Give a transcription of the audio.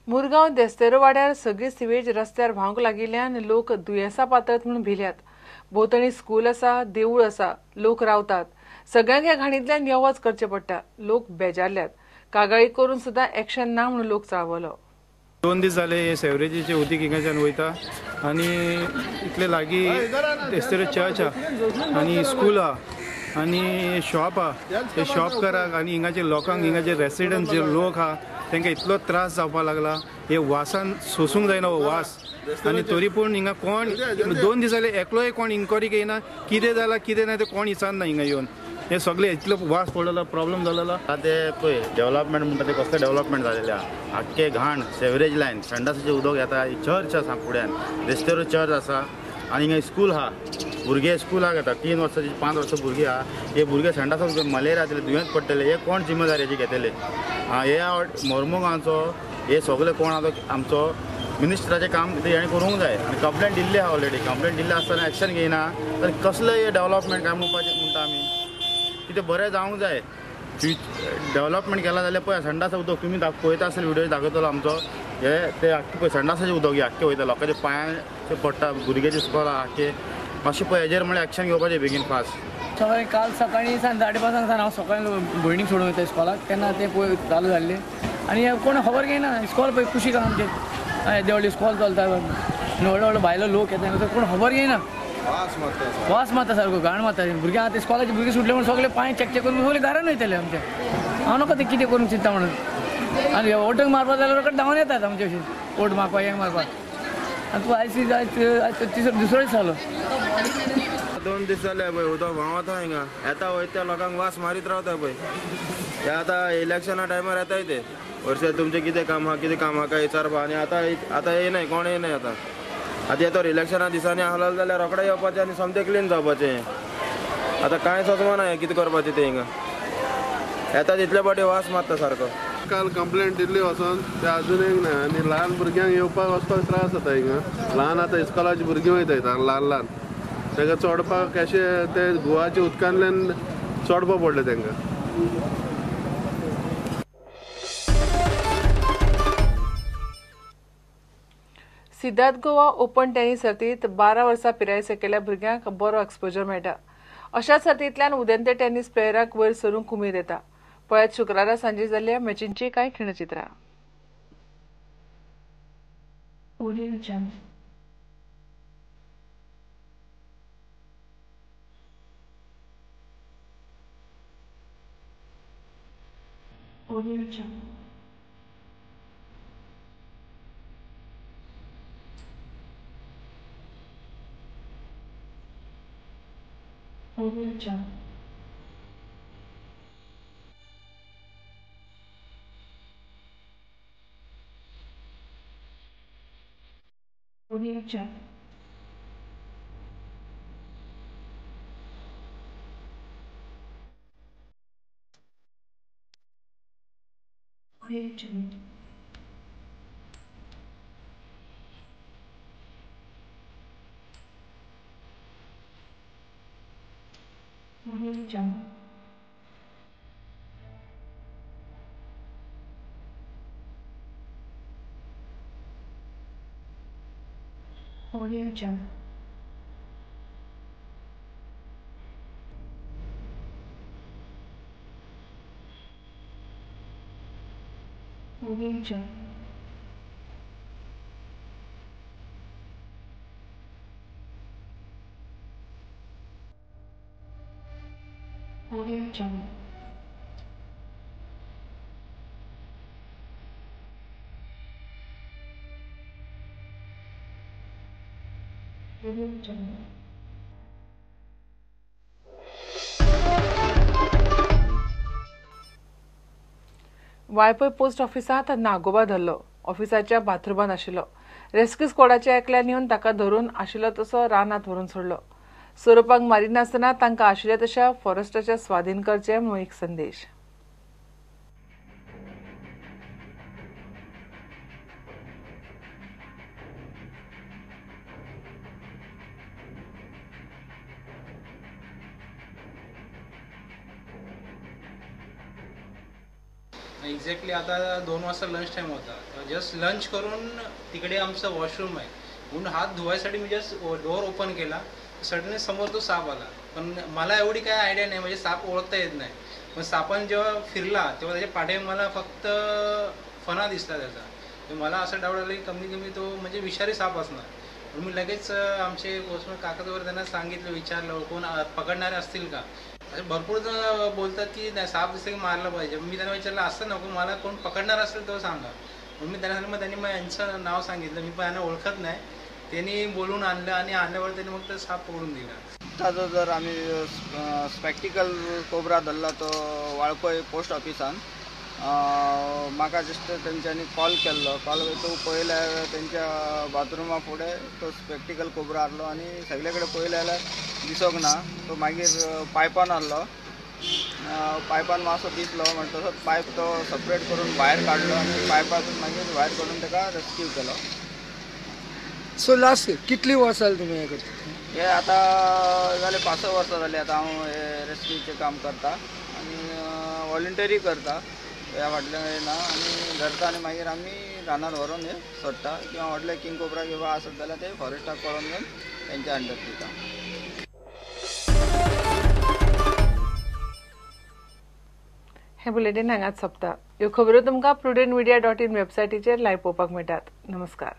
मुरगांव देस्तेरो वाड्यार सगळी सिवेज रस्त्यार व्हांवंक लागिल्ल्यान लोक दुयेंसा पातळत म्हणून भिल्यात. भोंवतणी स्कूल आसा, देवूळ आसा, लोक रावतात. सगळ्यांक ह्या घाणींतल्यान यो वच करचें पडटा. लोक बेजारल्यात. कागाळी करून सुद्दां एक्शन ना म्हणून लोक चाळवलो. 2 दीस जाले हे सेवरेजीचे उदीक हिंगाच्यान वयता आनी इतले लागीं देस्तेरो चर्च आहा आनी स्कूल आहा आनी शॉप आहा. ते शॉपकाराक आनी हिंगाचे लोकांक, हिंगाचे रेसिडंट जे लोक आहा तांकां इतलो त्रास जावपाक लागला. हे वासान सोसूंक जायना हो वास. आनी तरी पूण हिंगा कोण 2 दीस जाले एकलोय कोण इन्क्वायरी घेयना. कितें जालां कितें ना तें कोण विचारना हिंगा येवन. हे सगळे इतलो वास पडलेलो, प्रॉब्लम जालेलो. आतां ते पळय डेवलपमेंट म्हणटा ते कसलें डेवलपमेंट जालेलें आहा. आख्खे घाण सेवरेज लायन, संडासाचें उदक येता. चर्च आसा फुड्यान, रेस्तेरो चर्च आसा आनी हिंगा स्कूल आहा. भुरगे स्कुलाक येता, 3 वर्सांची 5 वर्सां भुरगीं आहा. हे भुरगे संडासाक मलेरिया जातले, दुयेंत पडटले. हे कोण जिम्मेदारी घेतले? हे मोर्मुगांवचो हे सगळे कोण आतां आमचो मिनिस्टराचें काम ते हेणें करूंक जाय. आनी कंप्लेन दिल्ली आहा ऑलरेडी. कंप्लेन दिल्ली आसतना एक्शन घेयना तर कसलें हे डेवलपमेंट काय म्हणपाचें म्हणटा आमी? कितें बरें जावंक जाय. डेवलपमेंट केलां जाल्यार पळय संडासा उदक तुमी पळयता आसतले, व्हिडियो दाखयतलो आमचो. हे ते आख्खे पळय संडासाचें उदक हे आख्खें वयता, लोकांच्या पांयांचे पडटा, भुरग्याचे स्कॉल आहा आख्खे. मातशें पळय हेजेर म्हणल्यार एक्शन घेवपाचें बेगीन फास्ट. सकाळी काल सकाळी 5:30 सावन हांव सकाळी भयणीक सोडून वयता इस्कॉलाक, तेन्ना तें पळय चालू जाल्लें आनी कोण खबर घेयना. इस्कॉल पळय कुशीक आहा आमचें, देवळी इस्कॉल चलता, व्हडलो व्हडलो भायलो लोक येता, कोण खबर घेयना. वास मारता सारको, घाण मारता. भुरग्यां आतां इस्कॉलाचे भुरगीं सुटले म्हणून सगळे पांय चेक चेक करून सगळे घरान वयतले आमचे. हांव नाका तें कितें करूंक चिंता म्हणून. आनी वोटूंक मारपाक जाल्यार रोखडे धांवन येतात आमचे अशें वोट मारपाक, हें मारपाक. आनी तूं आयज आयज तिसरो दुसरो दीस जालो. 2 दीस जाले पळय उदक व्हांवता हिंगा, येता वयता लोकांक वास मारीत रावता पळय. हे आतां इलेक्शना टायमार येताय ते वर्सा तुमचें कितें काम आहा, कितें काम आहा काय विचारपा. आनी आतां आतां येयनाय, कोण येयनाय आतां. आतां येतो इलेक्शना दिसांनी आहलो जाल्यार रोखडें येवपाचें आनी सामकें क्लीन जावपाचें. आतां कांय सोंसना हें कितें करपाचें तें. हिंगा येता तितले फावटी वास मारता सारको. काल कंप्लेंट दिल्ली वचोन ते अजून एक ना. आनी ल्हान भुरग्यांक येवपाक वचपाक त्रास जाता हिंगा. ल्हान आतां इस्कॉलाची भुरगीं वयता ल्हान ल्हान, तांकां चडपाक अशें ते गोवाच्या उदकांतल्यान चडपाक पडलें तांकां. सिद्धार्थ गोवा ओपन टेनिस सर्तींत 12 वर्सां पिराये सकयल्या भुरग्यांक बरो एक्सपोजर मेळटा. अशा सर्तींतल्यान उदेंते टेनिस प्लेयरांक वयर सरूंक उमेद येता. पळयात शुक्रारा सांजे जाल्ल्या मॅचींची कांय खिणचित्रां. वाळपय पोस्ट ऑफिसांत नागोबा धरलो. ऑफिसाच्या बाथरुमांत आशिल्लो. रेस्क्यू स्क्वॉडाच्या एकल्यान येवन ताका धरून आशिल्लो तसो रानांत व्हरून सोडलो. सोरोपांक मारिनासतना तांकां आशिल्ल्या तशा फॉरेस्टाच्या स्वाधीन करचें म्हूण एक संदेश. एक्झॅक्टली आता 2 वाजता लंच टाईम होता. जस्ट लंच करून तिकडे आमचं वॉशरूम आहे म्हणून हात धुवायसाठी मी जस्ट डोअर ओपन केला, सडनली समोर तो साप आला. पण मला एवढी काय आयडिया नाही, म्हणजे साप ओळखता येत नाही. पण सापान जेव्हा फिरला तेव्हा त्याच्या पाठीवर मला फक्त फणा दिसला त्याचा. तर मला असं डाऊट आलं की कमी कमी तो म्हणजे विषारी साप असणार. पण मी लगेच आमचे वॉचमन काका त्यांना सांगितलं, विचारलं कोण पकडणारे असतील का. असे भरपूर जण बोलतात की नाही साप दिसलं की मारलं पाहिजे. मी त्यांना विचारलं असं नको, मला कोण पकडणार असेल तर सांगा. मग मी त्यांना सांगितलं, मग त्यांनी मग यांचं नाव सांगितलं, मी पण यांना ओळखत नाही. त्यांनी बोलून आणलं आणि आणल्यावर त्यांनी मग तो साप पकडून दिला. ताजो जर आमी स्पेक्टिकल कोबरा धरला तो वाळपय पोस्ट ऑफिसान म्हाका जस्ट तेंच्यांनी कॉल केल्लो. कॉल तो पळयल्यार तेंच्या बाथरुमा फुडें तो स्पेक्टिकल कोबरा आहलो आनी सगळे कडेन पळयलें जाल्यार दिसोंक ना. तो मागीर पायपान आहलो, पायपान मातसो दिसलो म्हण तसोच पायप तो सपरेट करून भायर काडलो आनी पायपासून मागीर भायर काडून ताका रेस्क्यू केलो. सो लास्ट कितली वर्सां जाली तुमी हें करता? हे आतां जाले 5-6 वर्सां जाली आतां हांव हे रेस्क्यूचें काम करता आनी वॉलंटरी करता. ह्या फाटल्यान ना आनी धरता आनी मागीर आमी रानार व्हरोन हे सोडटा किंवा व्हडले किंग कोबरा किंवा आसत जाल्यार ते फॉरेस्टाक कळोवन घेवन तेंच्या अंडर दिता. हे बुलेटीन हांगाच सोंपता. ह्यो खबरो तुमकां prudentmedia.in वेबसायटीचेर लायव्ह पळोवपाक मेळटात. नमस्कार.